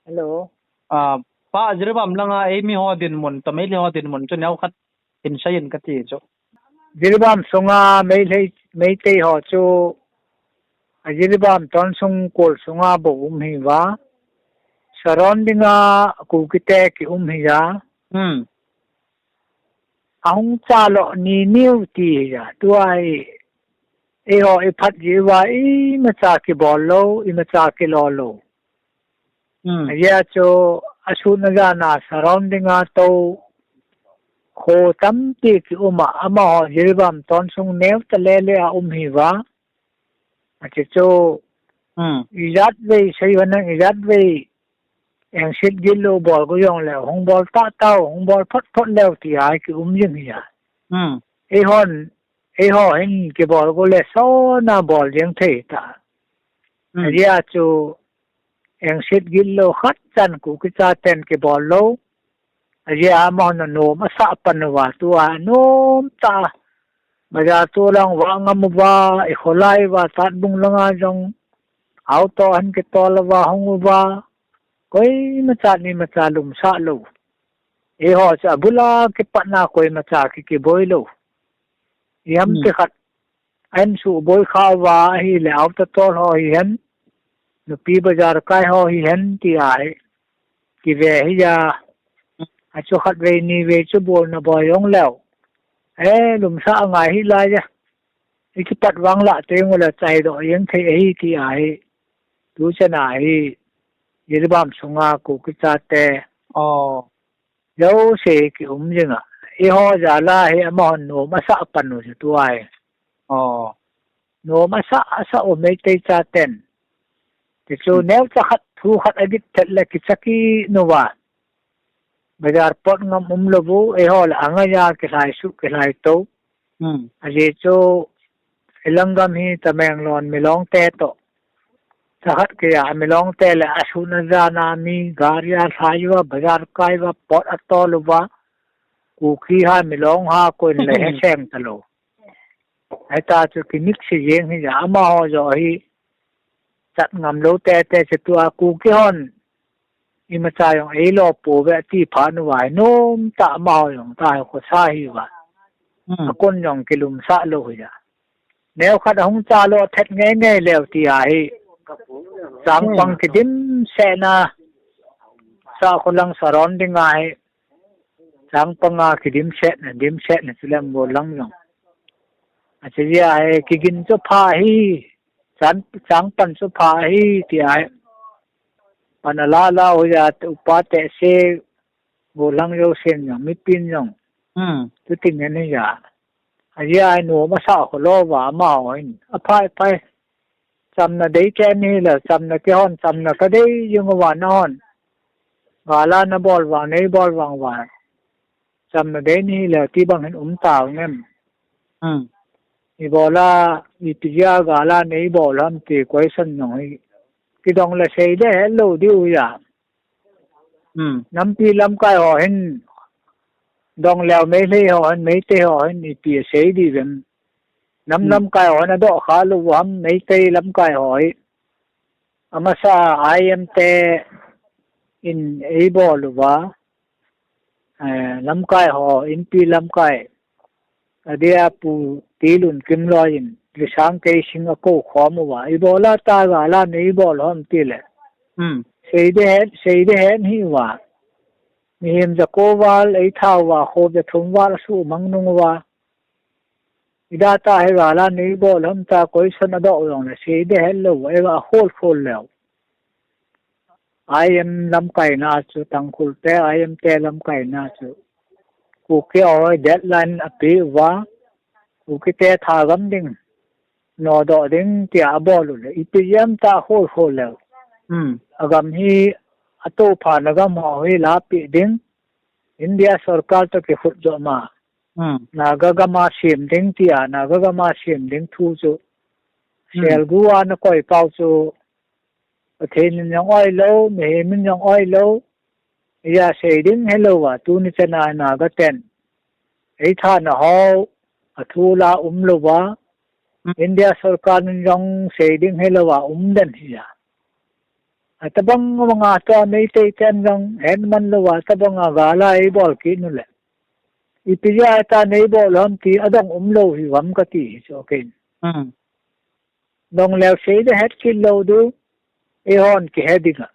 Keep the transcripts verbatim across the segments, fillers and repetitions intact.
Hello. Ah, pa, Jiribam langa eimi ho dinmun, to Meitei ho dinmun chu neo khat hin seiyin kati chu. Jiribam sunga Meitei, Meitei ho chu, a Jiribam tonsung kol sunga bou um hiuva. Surrounding a Kukite kium hiya. Hmm. Ahung chalo ni niu ti hiya. Tua hi, eiho iphat jiuva imacha kibol lou, imacha kilo lou. Hmm. Ajeh chu asun ajana surrounding a tou kho tampi kium a, amaho Jiribam tonsung neo talele a um hiuva. Achu chu, hmm, ijat vei sei ho nang, ijat vei engset gilou bol go jongleu, hung bol tahtau, hung bol phot phot leu ti a kium jing hiya. Hmm. Eihon, eiho hin kibol go le sona bol jeng thei ta. Hmm. Ajeh chu engset gilou khat chan Kuki chaten kibol lou. Ajeh a amahon anom asah pan uva, tua anom tah a. Bazar tolang uva angam uva, ikholai uva, Tatbung langa jong auto ahin kitol uva, hung uva. Koimacha ni macha lumsah lou. Eiho chu abula kipatna koimacha ki, kiboi lou. Iham, hmm, ti khat. Ahin suboi kha uva ahile auto tol ho hihen, nupi bazar kai ho hihen ti ahi. Kive hiya. Achu khat vei ni vei chu bolna boi jongleu. Eh, lumsah angai hilai ya. Ikipat vang la teng ula chaidoh jeng thei ahi ti ahi. Tuchan a hi, Jiribam sunga Kuki chate. Oh. Jouse kium jing a. Eiho jal a hi amahon nom asah pan u chu tua hi. Oh. Nom asah, asah u Meitei chaten. Ti chu, hmm, neocha khat, thu khat agit thet le kicha kit uva. Bazar pot ngam um lou u, eiho le angaiya kilhai suh, kilhai tou. Hmm. Ajeh chu, ilang gam hi Tamenglong Milong te toh. Cha khat kija Milong te le asun ajana mi gari alhai uva, bazar kai uva, pot atol uva. Kuki ha Milong ha koin le heseng talou. Hita chu kimiksi jeng hiya, amaho joh hi chat ngam lou tete chu tua Kuki hon. Imacha jong eilo pouve ti phat uva hi nom tah amaho jong ta hi khosa hiuva. Hmm. Akon jong kilumsah lou hiya. Neo khat ahung chalo thet ngei ngei leu ti ahi. Changpang, hmm, kidim sena. Sahkholang surrounding a hi. Changpang a kidim setna, dim setna chu lem go lang jong. Achu jia hi, kigin chu pha hi, chang, changpan chu pha hi, ti ahi. Pan ala la ho ja, upa te se, go lang jo sen jong, mipin jong. Hmm. Tu tin ne ja. Ajia hi nom asah kho lou va, amaho hin. Aphai, phai. Chamna dei kei nahile, chamna keihon, chamna kadei jing uva nahon. Gal a nabol vang, neibol vang uva. Chamna dei nahile, ti bang hin um tau nem. Hmm. Ibola, ipi jia gal a neibol ham ti question jong hi. Kidong le sei ding helou diu ja. Hmm. Nampi lamkai ho hin, dong leu Meitei ho hin, Meitei ho hin, ipi asei diu vem. Nam, hmm, lamkai ho hin, adoh kha lou ham, Meitei lamkai ho hi. Amasa I M te in eibol uva. Eh, lamkai ho, Inpi lamkai. Adia Pu Tilun Kimloi in, Lisang Keising akou khom uva. Ibola ta gal a neibol ham tile. Hmm. Sei ding hen, sei ding hen hi uva. Mihem jako val eitha uva, kho ja thum val asuhmang nung uva. Ida ta hi gal a neibol ham ta question adoh u jongle sei ding helou uva, eiva khol khol leu. I M lamkai na chu, Tangkhul te, I M te lamkai na chu. Kuki ho deadline ape uva. Kuki te thagam ding. Nodoh ding tia abol u le. Ipi jam ta khol khol leu. Hmm. Agam hi atoupha na gam ho hi lapi ding. India sorkar to kikhut jo ma. Hmm. Naga gam a sem ding tia, Naga gam a sem ding thu chu. Hmm. Selgu a nakoi pau chu. Pathen in jong oi lou, mihem in jong oi lou. Ija sei ding helou va, tuni chan a Naga ten. Eithana ho, athu la um lou va. Hmm. India sorkar in jong sei ding helou va, um den hi ja. Atabang banga tua Meitei ten jong het man louva, atabanga gal a eibol kit nu le, ipi jeh a ta neibol ham ti adong um lou hi vam kati hi chu ken. Hmm. Dong leu sei de het kit lou diu, eihon kihe ding a.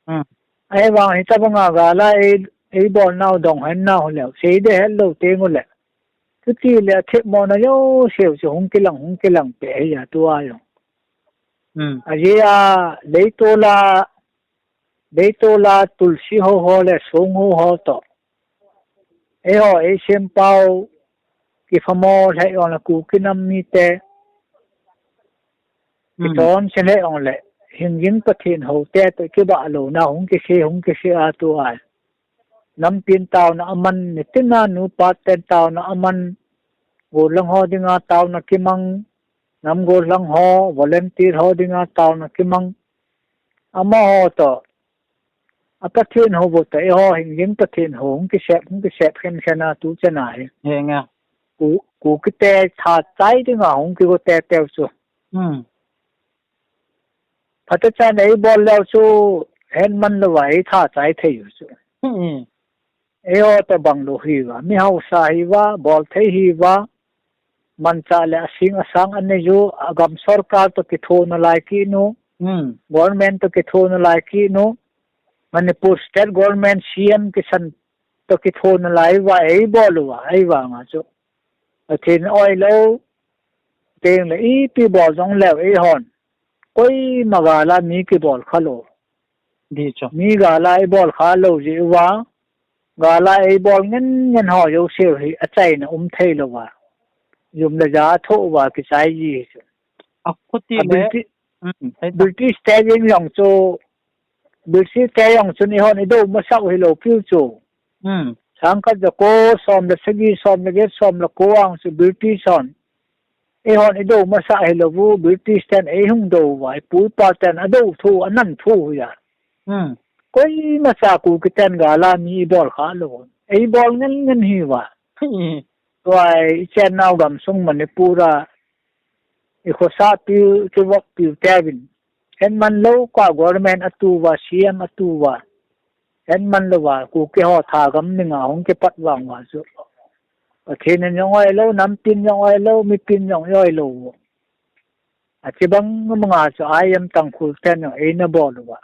Hmm. Ahivang hitabanga gal a ei, eibol nau dong hen nau leu sei de het lou teng u le, chuti le athemmo na jouse u chu hung kilang, hung kilang pe hi a tua jong. Hmm. Ajeh a leitol a, leitol a tulsi ho ho le song ho ho toh, eiho eisempau kiphamo lheh jong le Kuki nam mite, hmm, kichonse lheh jong le hingjing Pathen ho te toh kibah louna hung kise, hung kise a tua. Nampin taona aman, nitin a nupa ten taona aman, gollhang ho dinga taona kimang, nam gollhang ho, volunteer ho dinga taona kimang. Amaho toh, a Pathen ho bou toh, eiho hingjing Pathen ho hung kisep, hung kisep khen khen a tu chan a hi. He nga. Ku, Kuki te tha chai dinga hung kigo teitei u chu. Hmm. Phatechan eibol leu chu het man louva eitha chai thei u chu. Hmm. Eiho toh bang lou hiuva, mi hausa hiuva, bol thei hiuva, manchah le asing asang anei u, agam sorkar toh kitho nalai kit u, hmm, government toh kitho nalai kit u, Manipur state government C M kisan toh kitho nalai uva eibol uva, ahivanga chu Pathen oi lou teng le ipi bol jong leu eihon koima gal a mi kibol kha lou. Di chu. Mi gal a eibol kha lou jeh uva, gal a eibol ngen ngen ho jouse u hi achaina um thei louva, jum le ja athoh uva kichai ji hi chu. A khuti a le British, hmm, British te jeng jong chu, British te jong chun eihon idou masah u hilou piu chu. Hmm. Sangkhat jako som le sagi, som le get, som le ko ang chu British hon eihon idou masah hilou u, British ten eihung dou uva, ipu ipa ten adou thu, anan thu u hi a. Hmm. Koima cha Kuki ten gal a mi eibol kha lou. Eibol ngen ngen hiuva. Hmm. Tua ichen nau gamsung Manipur a, ikhosah piu, kivop piu te uvin. Het man lou ka government atu uva, C M atu uva. Het man louva, Kuki ho thagam dinga hung kipat vang uva chu. Pathen in jong oi lou, nampin jong oi lou, mipin jong oi lou. Achibang banga chu I M Tangkhul ten jong eina bol uva.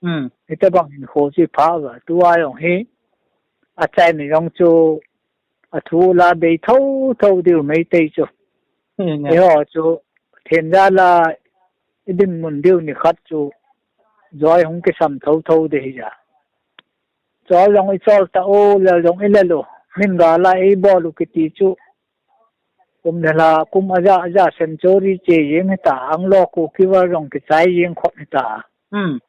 Hmm. Hitabang hinkho chu ipha uva. Tua jong hi, achaina jong chu, athu la bei tho tho diu Meitei chu. Hmm. Eiho chu, themjal a idinmun diu nikhat chu, joi hung kisam tho tho ding hi a. Chol jong ichol ta u, lel jong ilel u. Min gal a eibol u kiti chu, kum le lha, kum aja, aja century che jeng hita, Anglo Kuki War jong kichai jeng khop hita. Hmm.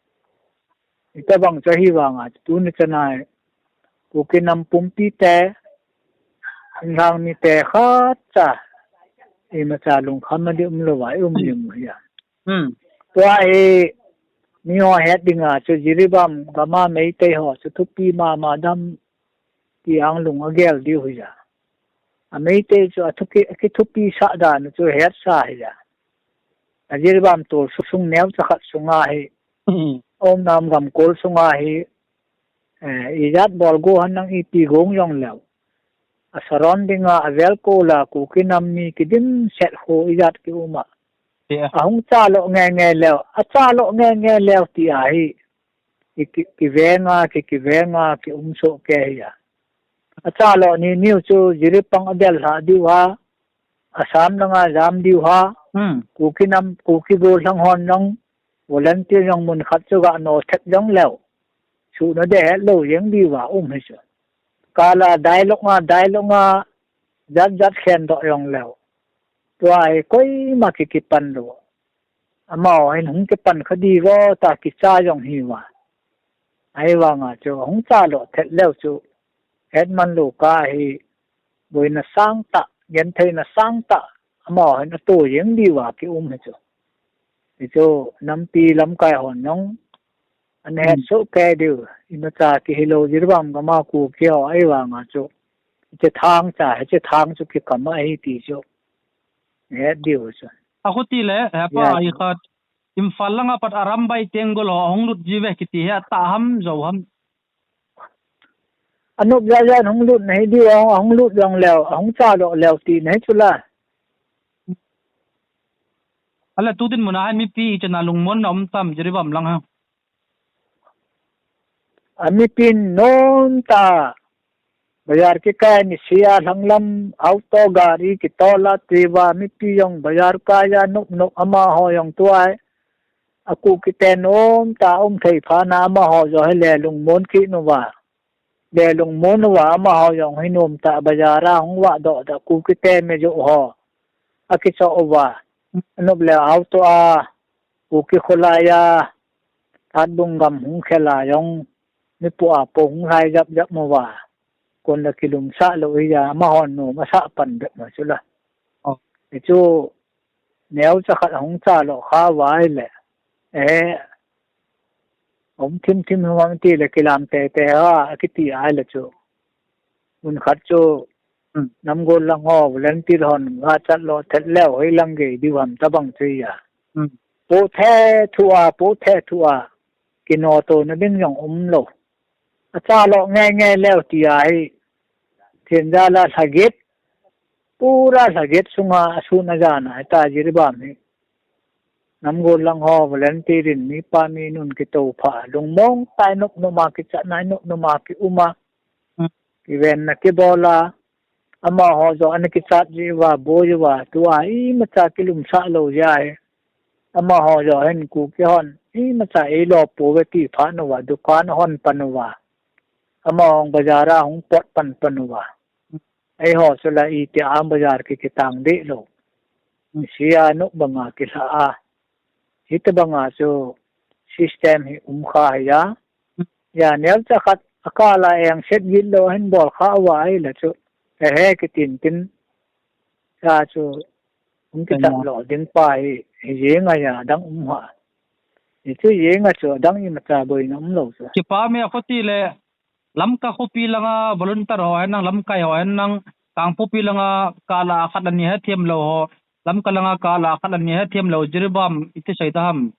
Hitabang chu ahivanga, tuni chan a, Kuki nam pumpi te, thinglhang mite khatcha, imacha lungkham na ding um louva, i um jing u hi a. Hmm. Tua hi, miho het dinga chu Jiribam gam a Meitei ho chu thupi mama dem ti ang lung agel diu hi a. A Meitei chu athupi, akithupi sah dan chu hetsa hi a. A Jiribam tol su sung neocha khat sunga hi. Hmm. Aumna gamkol sunga hi. Eh, ijat bol go hen nang ipi gong jong leu. A surrounding a avel kol a Kuki nam mi kidimset ho ijat ki um a. Yeah. Ahung chalo nge nge leu. Achalo nge nge leu ti ahi. Ki, ki, kivenga, ki, kivenga, ki um soh kei hi a. Achalo ni niu chu Jiribam adel lha diu ha. Assam langa jam diu ha. Hmm. Kuki nam, Kuki gollhang hon jong, volunteer jong mun khat chu ga no thep jong leu. Chu na de het lou jeng diu va um hi chu. Kala dialogue nga, dialogue nga, jat jat khen doh jong leu. Tua hi koima ki kipan lou. Amaho hin hung kipan kha diu vo ta kicha jong hi va. Ahivanga chu hung chalo thet leu chu. Het man lou ka hi boina sangtah, gentheina sangtah, amaho hin ato jeng diu va ki um hi chu. Hi chu nampi lamkai hon jong, ana het soh kei diu, imacha ki hilou Jiribam gam a Kuki ho ahivanga chu. Hiche thang cha, hiche thang chu kikam ahi ti chu. Het diu chu. Akhuti le, hepa, ya, ikhat, Imphal langa pat Arambai Tenggol ho ahung lut jiuve kiti hi atah ham, jou ham? Anop jaja hung lut nahi diu, ahung lut jong leu, ahung chalou leu ti nahi chula. Ale tu dinmun a hi mipi ichana lungmonna um tam Jiribam lang ha? Amipin nomtah bazar kikai nisea lhanglam auto gari kitol a tiuva mipi jong bazar kai a nop nop amaho jong tua hi. A Kuki ten nomtah um thei phat na amaho jong hi le lungmon kit uva. Le lungmon uva amaho jong hi nomtah bazar a hung vahdoh tah Kuki te me joh ho. Akichoh uva. Anop le auto a Kuki kholai a Thanbung gam hung khel a jong mipu a po hung lhai jap jap uva. Kon la kilumsah lou hi a amahon nom asah pan bep ma chula. Oh. Hichu neocha khat ahung chalou kha uva ahile. Eh, um thim thim hung ti le kilam tete ha, akiti ahile chu. Mun khat chu, hmm, Namgol lang ho, volunteer hon, nga chat lou, thet leu, hoi lang gei diu ham tabang chu a. Hmm. Po the thu a, po the thu a, kinoto na ding jong um lou. Achalou nge nge leu ti a hi, Pathen jal a lhaget, pura lhaget sunga asun ajan a, hita Jiribam hi. Namgol lang ho, volunteer in, mipa mi nun kitoh pha, lungmong tah a nop nop a kichat na, nop nop a ki um a, hmm, kiven na kibol a, amaho jong ana kichat jiuva, boi uva, tua imacha kilumsah lou jeh a hi. Amaho jong hin Kuki hon, imacha eilo pouve ti phat uva, dukan ahon pan uva. Amaho bazar a hung pot pan pan uva. Eiho chu la iti a bazar ki kitang deh lou. Nisea nop banga kilha a. Hita banga chu system hi um kha hi a. Ya, neocha khat akal a eng set git lou hin bol kha uva ahile chu. Ehe kitin tin. Cha chu, hung kichat lou ding pa hi, hi jeng a ya, dang um ha. Hichu jeng a chu, dang imacha boina um lou chu. Kipa me a khuti le, Lamka khopi langa volunteer ho hen lang, lamkai ho hen lang, Kangpokpi langa kah la khat ani hethem lou ho, Lamka langa kah la khat ani hethem lou, Jiribam iti sei ta ham?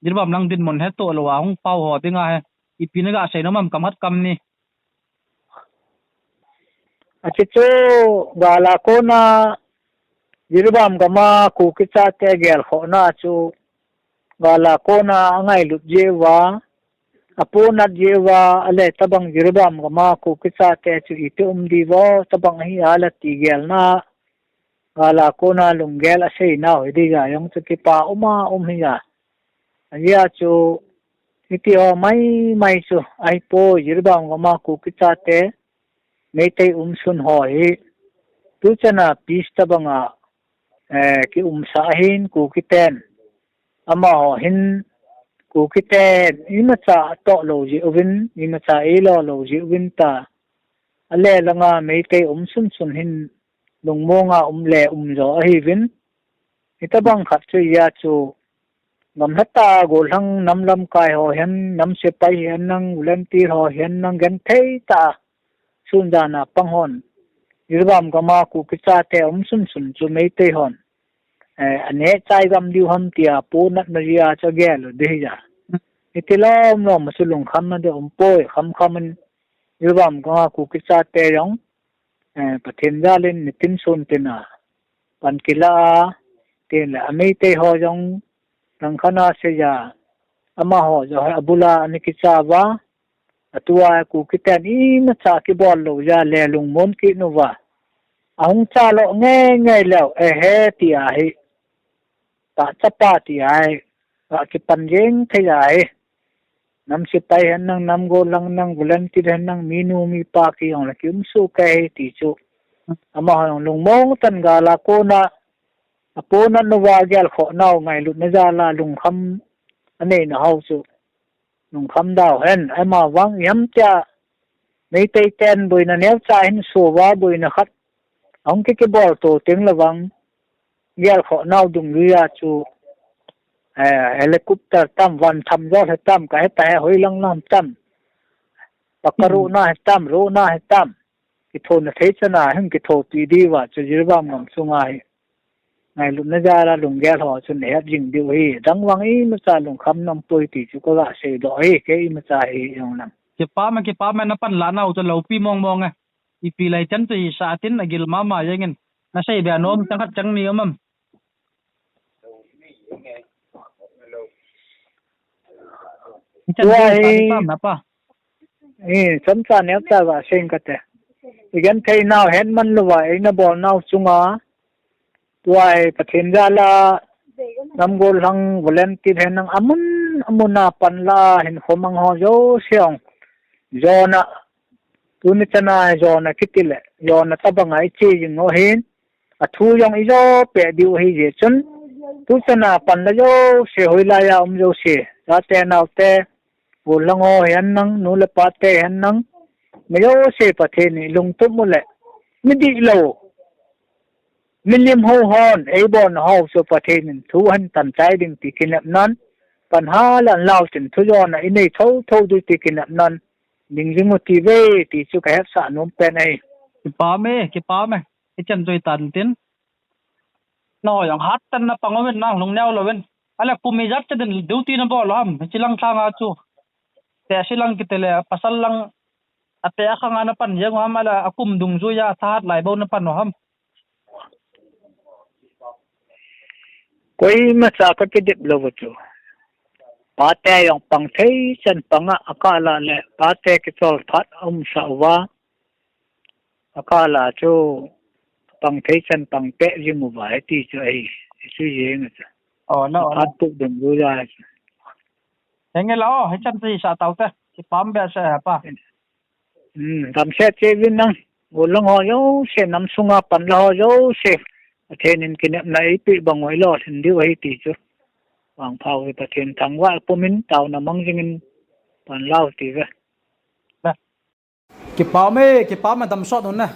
Jiribam lang dinmun hetoh lou a hung pao ho dinga hi, ipi naga sei nom ham kam khat kam ni? Achu chu, gal a kona, Jiribam gam a Kuki chate gelkhohna chu, gal a kona angailut jiuva, aponat jiuva, ale tabang Jiribam gam a Kuki chate chu iti um diu vo, tabang hi ala ti gelna, gal a kona lunggel asei nau hi dia jong chu kipa um a um hi a. Ajeh chu, hiti ho mai mai chu, ahipoi, Jiribam gam a Kuki chate, Meitei umsun ho hi, tuchan a peace tabang a, eh, kiumsah ahin Kuki ten. Amaho hin, Kuki ten, imacha atoh lou jeh uvin, imacha eilo lou jeh uvin ta. Ale langa Meitei umsun sun hin, lungmong a um le um jo ahiuvin. Hitabang khat chu a chu, gamlha tah a gollhang nam lamkai ho hen, nam sepai hen lang, volunteer ho hen lang, genthei tah a sun jan a pang hon. Jiribam gam a Kuki chate umsun sun chu Meitei hon. Eh, aneh chai gam diu ham tia ponatna jeh a chu agel u ding ahi a. Hiti lom lom a chu lungkhamna ding umpoi, khamkham in Jiribam gam a Kuki chate jong, eh, Pathen jal in nitin sun tin a pan kila a, tin le a Meitei ho jong langkhat a sei a, amaho jong hi abul a ana kicha uva, atua Kuki ten imacha kibol lou jeh a le lungmon kit uva. Ahung cha lou nge nge leu, ehe ti ahi. Ta chapa ti ahi. Akipan jeng thei ahi. Nam sepai hen lang, nam gollhang lang, volunteer hen lang, minu mipa kiti jong le kium soh kei ahi ti chu. Amaho jong lungmong tah in gal a kona, aponat uva gelkhoh nau ngailutna jal a lungkham anei nau chu. Lungkham dau hen, ama vang ipi ham tia, Meitei ten boina neocha hin soh uva boina khat. Ahung ki kibol to teng le vang. Gelkhoh nau dungjui a chu, eh, helicopter tam, van tham jol hitam, ka heta he hoilang lam tam. Paka, hmm, rohna hitam, rohna hitam. Kithouna thei chan a hin kithopi diu va chu Jiribam gam sunga hi. ngailutna jal a lunggel ho chun ihet jing diu ahi. Adang vang imacha lungkham nom poi ti chu kaga seidoh ahi, kei imacha hi jong lang. Kipah e, kipah e, napan lah nau chu loupi mong mong e. Ipi lai chan chu hisah tin agil mama jengin. Nasei be nom chang khat chang ni um am? Hichan chu hisah ni pam na pa. Eh, chomcha neocha ga seng kate. Igenthei nau hetman louva eina bol nau chunga. Tua hi Pathen jal a nam gollhang volunteer henlang amun, amun a panla hinkho mang ho jouse ong. Jona, tuni chana jona kiti le, jona tabanga iche jing u ahin. Athu jong ijo peh diu ahi jeh chun. Tu chana panla jouse hoilai a um jouse. Chate naote, gollhang ho henlang, nu le pate henlang. Mi jouse Pathen in lungtup u le. Mi dihlou. Milim ho hon, eibolna ho chu Pathen in thu ahin tan chai ding ti kinepnan, pan hala anlau tin thu jona inei thotho diu ti kinepnan, ding jing u ti ve ti chu kahetsah nom pen ahi. Kipah e, kipah e. Hichan chu hitan tin. Nangho jong hatah in napang uvin, nang lungneo louvin. Ahile kum ijat cha din duty nabol u ham, hiche lang lhanga chu. Tehse lang kiti le, pasal lang, ateh akhang a napan jeng u ham, ahile akum dungjuia thahat lai bou napan u ham? Koimacha kakidip lou u chu. Pate jong pang thei chan pang a, akah lah le pate kichol phat aumsah uva. Akah lah chu pang thei chan pang peh jing uva, hiti chu ahi, chu jeng a chu. Oh, no, no. Phat tu dungjuia chu. Henge la o, hichan chu hisah taute. Kipah behseh e pa. Hmm, damsel cheh uvin nang. Gollhang ho jouse, nam sunga panla ho jouse. Pathen in kinepna eipeh bang u ilolhin diu ahi ti chu. Vangpha u hi Pathen thangvah pumin taona mang jingin panlau ti ve. Kipah e, kipah e, damsot un e.